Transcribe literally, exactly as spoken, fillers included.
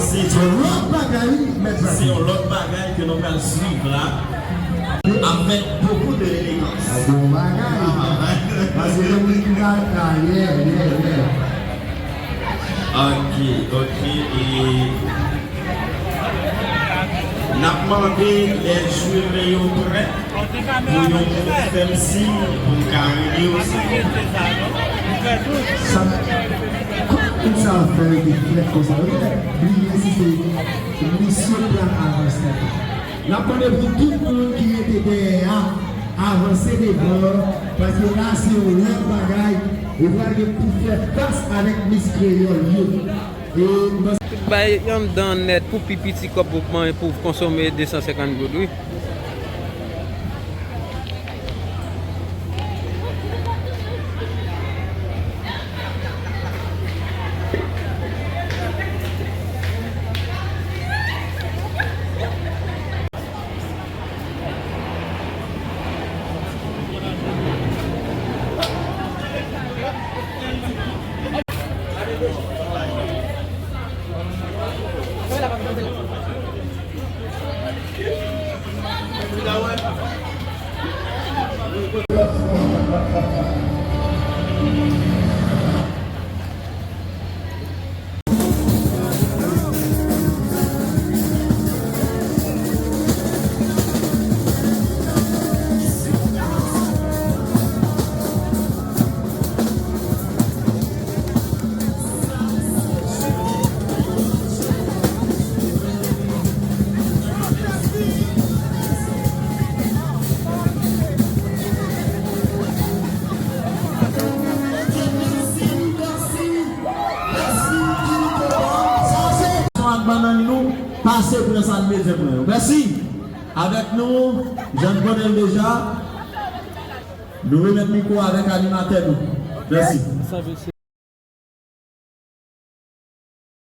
Se yon lòt bagay, wi, mèt Zaki. Se yon lòt bagay ke nou pral swiv la, avèk bokou de elegans. Bon bagay. Ah, ouais. Paske lè moun ki pral, ah, yeah, yeah, yeah. Ok, ok, e n ap mande lè jwere yo prè. Pou yon moun fè m siy pou m ka rele yo, se bon. Sa, kòman moun sa yo fè rete frèt konsa? Yo genlè bliye si se misyon pral avanse. N ap mande pou tout moun ki rete dèyè a, avanse devan, paske la se yon lòt bagay, ou pral gen pou fè fas avèk Miss Kreyòl yo. E m panse Tout bay anndan nèt pou pi piti kòb pou manje, pou konsome de san senkant goud, wi. Ak bannann nou, pase pran sa n bezwen pran yo. Mèsi. Avèk nou, jan n konnen l deja, nou remèt mikwo avèk animatè nou. Mèsi.